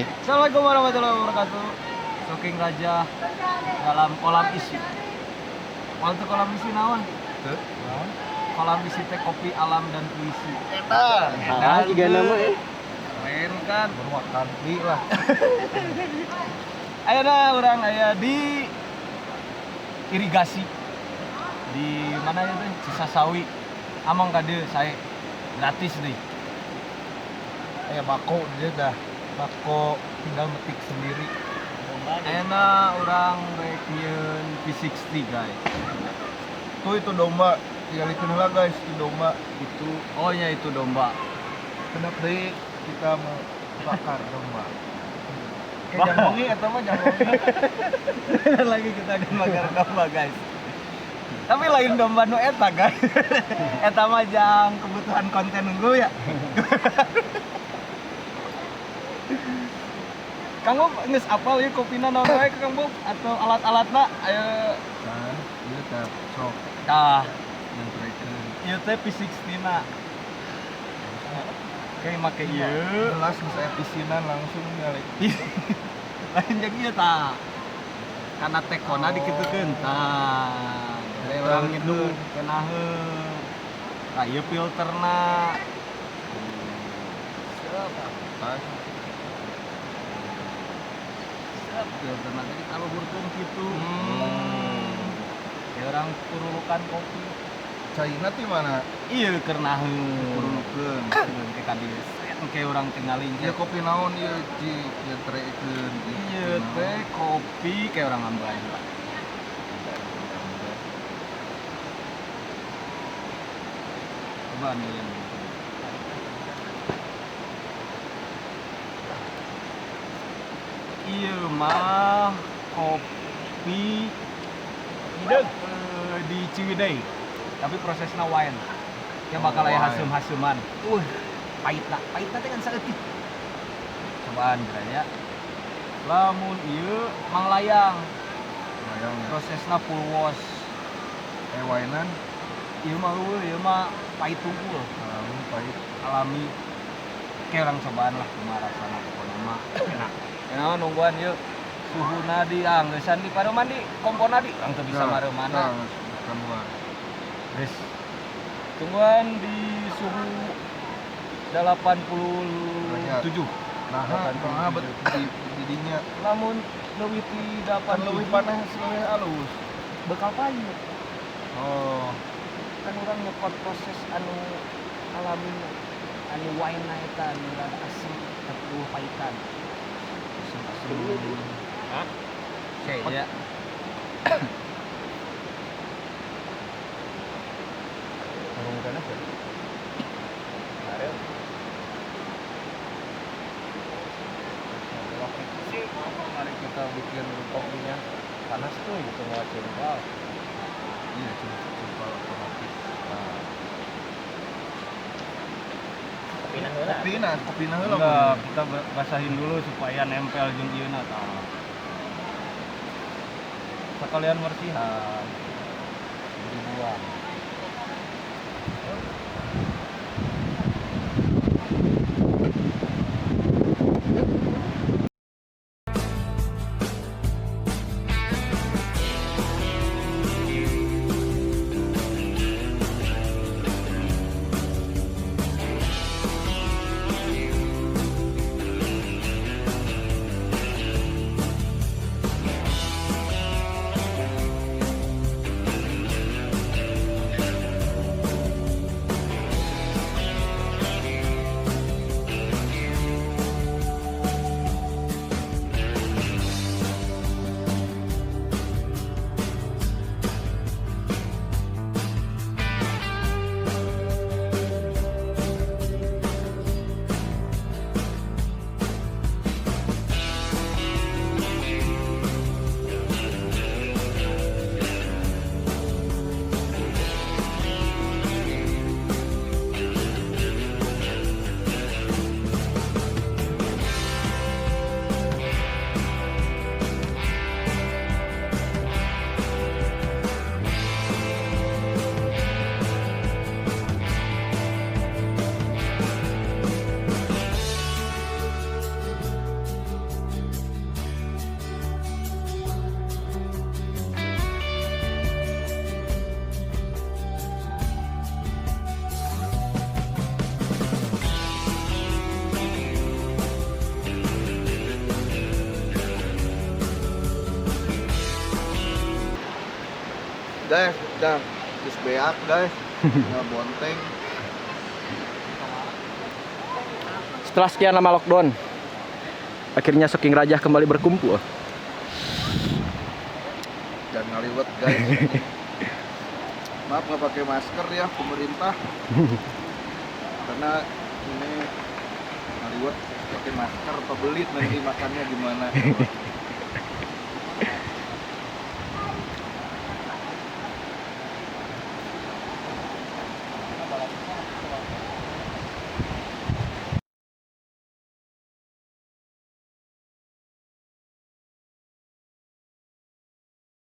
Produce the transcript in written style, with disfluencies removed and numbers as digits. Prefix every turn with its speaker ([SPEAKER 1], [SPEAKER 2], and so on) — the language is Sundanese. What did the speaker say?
[SPEAKER 1] Assalamualaikum warahmatullahi wabarakatuh. Soking Raja dalam kolam isi. Waktu kolam isi naon?
[SPEAKER 2] Teu.
[SPEAKER 1] Naon? Kolam isi teh kopi alam dan puisi.
[SPEAKER 2] Eta.
[SPEAKER 3] Ah, juga nama ya.
[SPEAKER 1] Keren kan?
[SPEAKER 2] Bermakan di lah.
[SPEAKER 1] Ayeuna urang aya di irigasi. Di mana ya teh? Cisasawi. Amang ka dieu sae. Gratis deh.
[SPEAKER 2] Aya bako dia dah. Bako tinggal metik sendiri.
[SPEAKER 1] Ayeuna urang rek nyieun V60 guys.
[SPEAKER 2] Tuh itu domba, tinggal itu heula guys, itu domba.
[SPEAKER 1] Itu oh ya itu domba.
[SPEAKER 2] Kenapa deui kita mau bakar domba? Kayak janggongi atau mah janggongi.
[SPEAKER 1] Lagi kita akan bakar domba guys. Tapi lain domba nu eta guys. Eta mah jang kebutuhan konten nunggu ya. Kang Bob geus apal ieu kopina naon wae Kang Bob atau alat-alatna ayo
[SPEAKER 2] Nah, ieu teh sok
[SPEAKER 1] tah
[SPEAKER 2] yang trekeun.
[SPEAKER 1] ieu teh V60 na. Kayak make ieu.
[SPEAKER 2] Jelas geus aya pisinan langsung nyalik.
[SPEAKER 1] Lain jeung ieu tah. Kana tekona dikitukeun tah. Jadi urang nyeduh kenaheun. Tah ieu filterna. Sep.
[SPEAKER 2] Tas.
[SPEAKER 1] Sep filterna tadi kaluhurkeun kitu. Ya orang purulukan kopi.
[SPEAKER 2] Caina ti mana?
[SPEAKER 1] Iya keur naheun.
[SPEAKER 2] Purulukeun.
[SPEAKER 1] Ke ka dieu. Set engke urang tingali
[SPEAKER 2] Ieu kopi naon ieu Ci? Ieu trekeun.
[SPEAKER 1] Ieu teh kopi kayak orang ngambain lah. Coba nih yang ieu mah kopi hideung di Ciwidey. Tapi prosesna wine. Ya bakal aya
[SPEAKER 2] Wine.
[SPEAKER 1] hasem-haseman. Pahitna, pahitna teh kan saeutik. Cobaan geura ya. Lamun ieu manglayang,
[SPEAKER 2] Layang ya.
[SPEAKER 1] prosesna full wash.
[SPEAKER 2] Eh wainan
[SPEAKER 1] Ieu mah eueuh, ieu mah pahit tungkul,
[SPEAKER 2] alami pahit.
[SPEAKER 1] Alami. Kayak orang cobaan lah kumaha rasana pokona mah enak. Enak nungguan ieu suhuna di anggeusan di pareuman di kompona di urang teu bisa mareumana.
[SPEAKER 2] Nah, tungguan.
[SPEAKER 1] Geus. Tungguan di suhu 87.
[SPEAKER 2] Nah, tengah bet di didinya
[SPEAKER 1] Lamun leuwih ti
[SPEAKER 2] kan leuwih
[SPEAKER 1] 87
[SPEAKER 2] panas leuwih alus.
[SPEAKER 1] Bekal pahit.
[SPEAKER 2] Oh,
[SPEAKER 1] Kan urang nyekot proses anu alami anu wine eta anu rada asem tapi eueuh pahitan. Asem-asem.
[SPEAKER 3] Hah?
[SPEAKER 1] Oke, ya.
[SPEAKER 3] Ngomong kana sih.
[SPEAKER 2] Mari kita bikin kopinya.
[SPEAKER 3] Panas tuh gitu mau jengkol.
[SPEAKER 2] Iya, jempol otomatis. Nah,
[SPEAKER 3] Kopi nah
[SPEAKER 2] kopina, kopina heula.
[SPEAKER 1] Enggak, kita basahin dulu supaya nempel jeung ieu na tah. Sekalian bersihan. Dibuang.
[SPEAKER 2] Guys, udah terus beak guys. Nggak bonteng.
[SPEAKER 1] Setelah sekian lama lockdown, akhirnya Soking Raja kembali berkumpul.
[SPEAKER 2] Jangan ngaliwet guys. Maaf nggak pakai masker ya pemerintah. Karena ini ngaliwet pakai masker pebelit nanti makannya gimana.